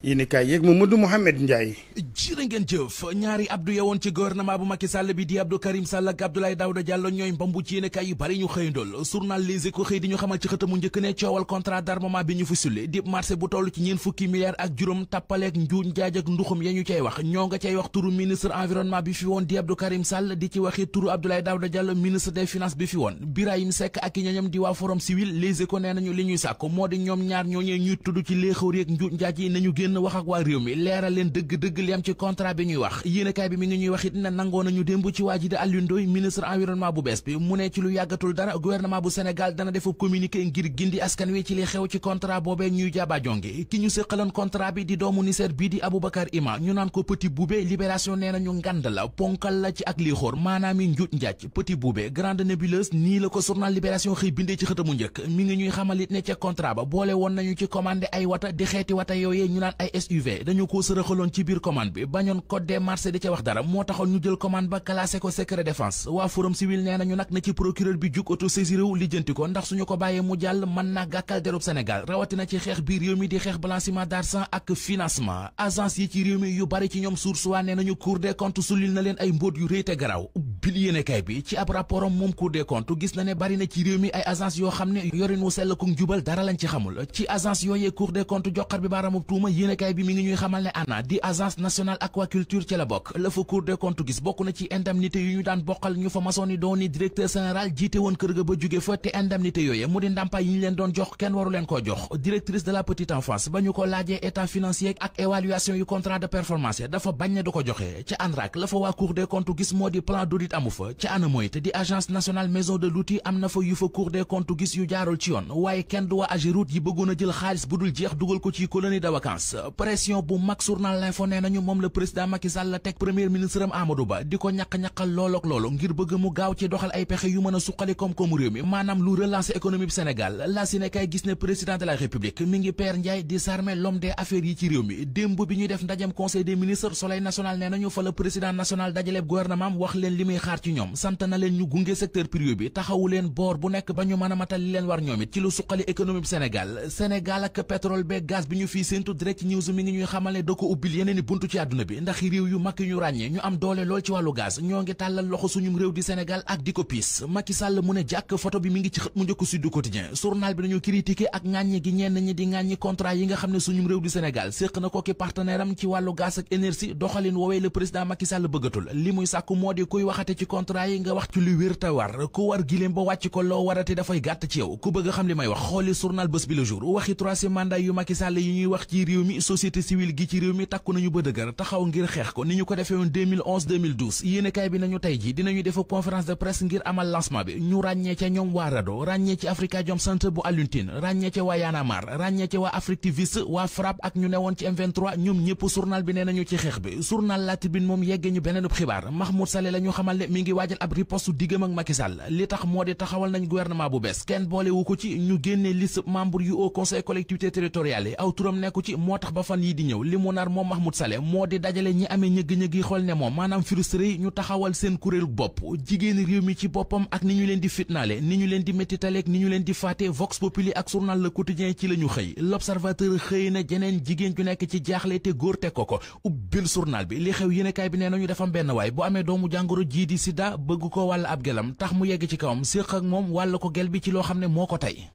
yéen kaay yeeg Mamadou Mouhamed Ndiaye. jërë ngeen jëf ñaari Abdou yewoon ci gouvernement bu Macky Sall bi di Abdou Karim Sall ak Abdoulaye Daouda Diallo ñooy mbambu ci yéen kaay yu bari ñu xëyandool journal Les Échos xëy di ñu xamal ci xëtamu njëkk ne coowal contrat d'armement bi ñu fi sulli di marché bu toll ci ñeen fukki milliards ak juróom tappaleeg njuuj njaaj ak nduxum ya ñu cay wax ñoo nga cay wax turu ministre environnement bi fi woon di Abdou Karim Sall di ci waxi turu Abdoulaye Daouda Diallo ministre des finances bi fi woon Birahim Seck ak i ñoñam di waa forum civil Les Échos nee nañu li ñuy sàkk moo di ñoom ñaar ñooñee ñuy tudd ci léexawri ak njuuj njaaj yi nañu génn wax ak waa réew mi leeral leen dëgg-dëgg li am ci contrat bi ñuy wax yéenekaay bi mi ngi ñuy wax it ne nangoo nañu démb ci waa ji di Alioune Ndoye ministre environnement bu bees bi mu ne ci lu yàggatul dara gouvernement bu Sénégal dana def communiqué ngir gindi askan wi ci li xew ci contrat boobee ñuy jaaba jonge ki ñu séqaloon contrat bi di doomu Niger bii di Aboubacar Ima ñu naan ko Petit Boubé Libération nee nañu ngand la ponkal la ci ak lii xóor maanaam i njuuj njaaj Petit Boubé grande nébuleuse nii la ko journal Libération xëy bindee ci xëtamu njëkk mi ngi ñuy xamalit ne ca contrat ba boole woon nañu ci commandé ay wata di xeeti wata yooyee ñu naan ay SUV dañu ko sërëxaloon ci biir commande bi bañoon code des marchés di ca wax dara moo taxoon ñu jël commande ba classé ko secret défense waa forum civil nee nañu nag na ci procureur bi jug auto saisir wu lijjanti ko ndax suñu ko bàyyee mu jàll mën na gàkkal derub Sénégal rawatina ci xeex bi réew mi di xeex blanchiment d'argent ak financement agence yi ci réew mi yu bari ci ñoom source waa nee nañu cour des comptes sulil na leen ay mbóot yu réy te garaaw bil yéenekaay bi ci ab rapportam moom cour des comptes gis na ne bari na ci réew mi ay agence yoo xam ne yorin wu sell ko njubal dara lañ ci xamul ci agence yooyee cour des comptes joxar bi baaraamub tuuma yéenekaay bi mi ngi ñuy xamal ne ANA di agence nationale aquaculture ci la bokk la fa cour des comptes gis bokk na ci indemnité yu ñu daan bokkal ñu fa masoon ni doon ni directeur général jiite woon kër ga ba jóge fa te indemnité yooye mu di ndàmpaay yi ñu leen doon jox kenn waru leen koo jox directrice de la petite enfance ba ñu ko laajee état financier ak évaluation yu contrat de performance dafa bañ ne du ko joxe ca ANRAC la fa waa cour des comptes gis moo di plan d'audit amu fa ca ANAMOIT di agence nationale maison de l'outil am na fa yu fa cour des comptes gis yu jaarul ci yoon waaye kenn du waa AGEROUTE yi bëggoon a jël xaalis bu dul jeex dugal ko ci colonie de vacances pression bu mag journal L'Info nee nañu moom le président Macky Sall la teg premier ministre am Amadou Ba di ko ñaq-ñaqal loolook loolu ngir bëgg mu gaaw ci doxal ay pexe yu mën a suqali koom-koomu réew mi maanaam lu relancer économie bi Sénégal la si ne kay gis ne président de la République mi ngi Père Ndiaye di sarmer l'homme des affaires yi ci réew mi démb bi ñuy def ndajem conseil des ministres Soleil national nee nañu fa la président national dajaleb gouvernement am wax leen li muy xaar ci ñoom sant na leen ñu gunge secteur privé bi taxawu leen boor bu nekk ba ñu mën a matal li leen war ñoom it ci lu suqali économie bi Sénégal ak pétrole beeg gaz bi ñu fii séentu direct news mi ngi ñuy xamal ne da ko ubbil yeneen i buntu ci àdduna bi ndax réew yu mag ñu ràññee ñu am doole lool ci wàllu gaz ñoo ngi tàllal loxo suñum réew di Sénégal ak di ko piis Macky Sall mu ne jàkk photo bi mi ngi ci xët mu njëkk Sud Quotidien journal bi nañu critiqué ak ŋàññi gi ñenn ñi di ŋàññi contrat yi nga xam ne suñum réew di Sénégal séq na ko ki partenaire am ci wàllu gaz ak énergie doxalin woowee le président Macky Sall bëggatul li muy sàkku moo di kuy waxate ci contrat yi nga wax ci lu wér te war ku war giléem ba wàcc ko loo warate dafay gàtt ci yow ku bëgg xam li may wax xooli journal Bës Bi Le Jour waxi troisième mandat yu Macky Sall yi ñuy wax ci réew mi société civile gi ci réew mi takku nañu ba dëgër taxaw ngir xeex ko ni ñu ko defee woon 2011 2012 yéenekaay bi nañu tey ji dinañu def conférence de presse ngir amal lancement bi ñu ràññee ca ñoom waa RADDHO ràññee ci Afrikajom Center bu Alioune Tine ràññee ca waa Y'en a marre ràññee ca waa Africtiviste waa FRAPP ak ñu newoon ci M23 ñoom ñëpp journal bi nee nañu ci xeex bi journal La Tribune moom yeggee ñu beneenub xibaar Mahmoud Saleh la ñu xamal ne mi ngi waajal ab riposte diggam ak Macky Sall li tax moo di taxawal nañ gouvernement bu bees kenn boole wu ko ci ñu génnee liste membre yu Haut Conseil collectivité territoriale yi aw turam nekku ci moo tax ba fan yi di ñëw li mu nar moom Mahmoud Saleh moo di dajale ñi amee ñëgg-ñëgg yi xool ne moom maanaam frustré yi ñu taxawal seen kuréelu bopp jigéeni réew mi ci boppam ak ni ñu leen di fitnaale ni ñu leen di méttitaleek ni ñu leen di faate Vox Populi ak journal Le Quotidien ci la ñu xëy L'Observateur xëy na jeneen jigéen ju nekk ci jaaxle te góor teg ko ubbil journal bi li xew yéenekaay bi nee nañu defam benn waay bu amee doomu jàngoro jii di sida bëgg ko wàll ab gelam tax mu yegg ci kawam séq ak moom wàll ko gel bi ci loo xam ne moo ko tey